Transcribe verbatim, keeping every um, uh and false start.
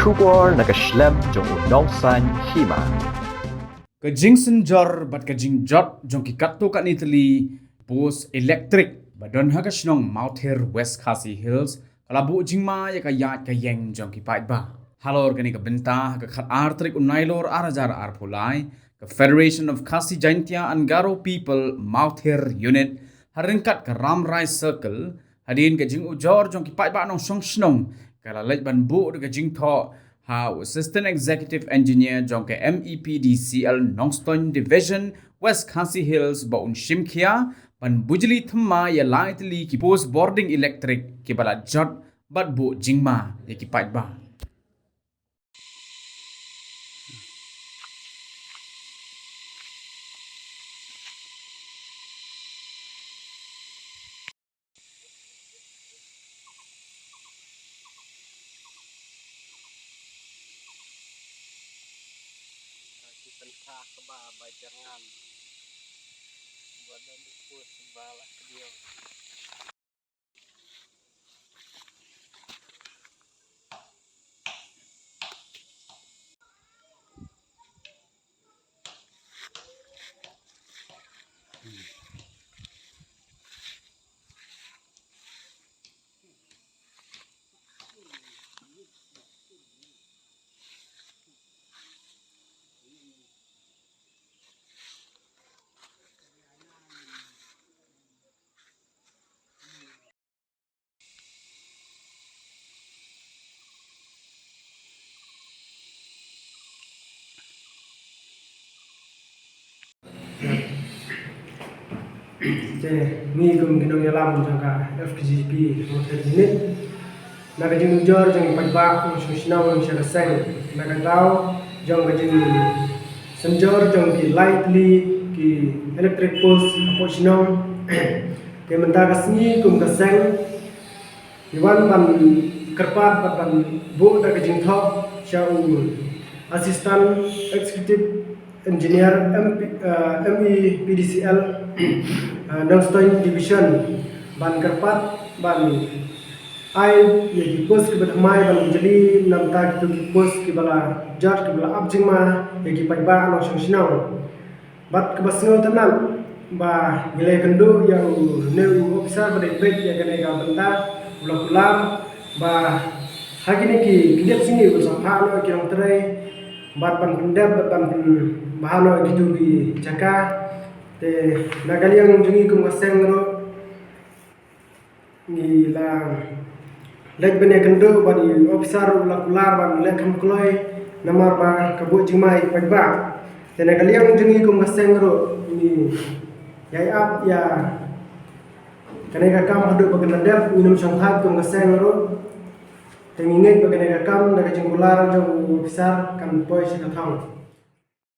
Khubor na ka shlem jong u nongsan hima. Ka jingsynjor bad ka jingjot jong ki katto katne tylli post elektrik ba don ha ka shnong Mawther, West Khasi Hills, ka la buh jingma ïa ka ïaid ka ïeng jong ki paidbah. Halor kane ka bynta, ha ka khatar tarik u Nailur ar hajar arphew lai, ka Federation of Khasi Jaintia and Garo People Mawther Unit, ha ryngkat ka Ramrai Circle, hadien ka jingujor jong ki paidbah nongshong shnong, ka la leit ban buh da ka jingthoh ha u Assistant Executive Engineer jong ka M E P D C L Nongstoiñ Division, West Khasi Hills, ba un shim khia ban bujli thymmai ïa lai tylli ki post bording elektrik kiba la jot bad buh jingma ïa ki paidbah. Ki pynthah kaba ba jyrngan. Ba don dipus ba la kdiaw. Te ngi kum ki nongïalam jong ka F K G P Mawther Unit, na ka jingujor jong ki paidbah nongshong shnong nongshong seng, na ka daw jong ka jingsynjor jong ki lai tylli ki electric post hapoh shnong. Te mynta ka sngi kum ka seng, ngi wan ban kyrpad bad ban buh da ka jingthoh sha u Assistant Executive Engineer M P, eh, M E P D C L, eh, Nongstoiñ Division, ban kyrpad ban ai ïa ki post kiba thymmai ban bujli na bynta kito ki post kiba la jot kiba la ap jingma ïa ki paidbah nongshong shnong. Bad kaba sngewtynnat ba ngi la ïakynduh ïa une u officer ba dei beit ïa kane ka bynta, u la kular ba ha kine ki khyndiat sngi un sa phah noh ïa ki nongtrei bad ban pyndep bad ban pynbha noh ïa kito ki jaka. Te na ka liang jong ngi kum ka seng ruh, ngi la leit ban ïakynduh bad i officer, u la kular ban leh kham kloi namar ba ka buh jingma ïa ki paidbah. Te na ka liang jong ngi kum ka seng ruh, ngi ïai ap ïa kane ka kam haduh ba kan dep, ngin ym shongthait kum ka seng ruh. Te ngi ngeit ba kane ka kam da ka jingkular jong u officer kan poi sha ka thong.